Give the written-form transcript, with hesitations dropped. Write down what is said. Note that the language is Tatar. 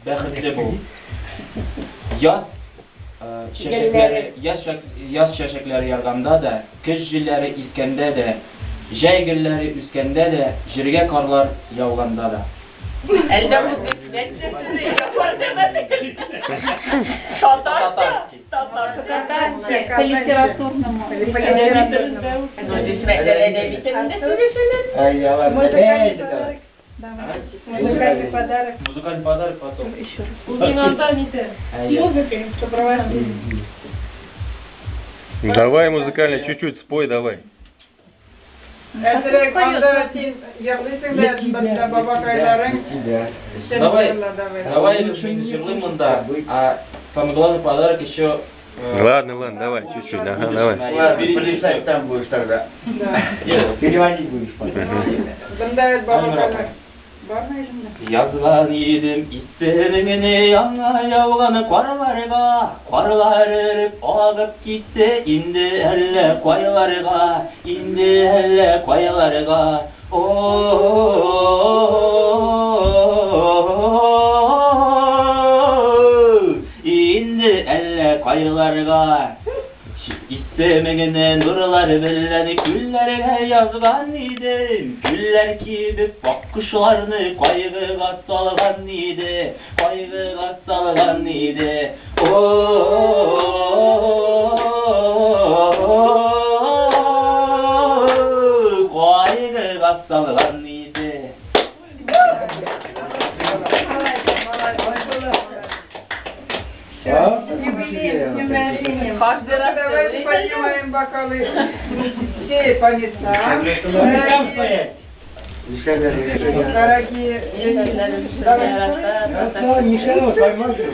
Бәхетле бул. Яз чәчәкләре, яз чәчәкләре ярганда да, көз җилләре искәндә дә, җәй гөлләре үскәндә дә, җиргә карлар яуганда да. Әллә бу Татарча? Татарча. По литературному. По литературному. Ну, дисмәкләр әдәби телендә сөйләшәләр. Давай. Музыкальный подарок. Музыкальный подарок потом. Еще раз. Музыкой сопровождение. Давай музыкально чуть-чуть спой, давай. Әзрәк анда син йырлыйсың да, бында бабакайларың. Давай, давай җырлыйм монда, а самый главный подарок еще. Ладно, ладно, давай, чуть-чуть, ага, давай. Ладно, плясать там будешь тогда. Да. Переводить будешь потом. Бында бабакайлар. Бармы үзеңдә? Язган идем исемеңне яңа яуган карларга, карлар эреп агып китте инде әллә кайларга, инде әллә кайларга. О, инде әллә кайларга. Исемеңне нурлар белән күлләргә язган идем. Күлләр кибеп аккошларны кайгыга салган иде, кайгыга салган иде. О, кайгыга салган иде. А? Юбилей, с днем рождения. Каждый раз Давайте целый. поднимаем бокалы. Все по местам. Там стоять. Дорогие, давай. Ничего, поймать его.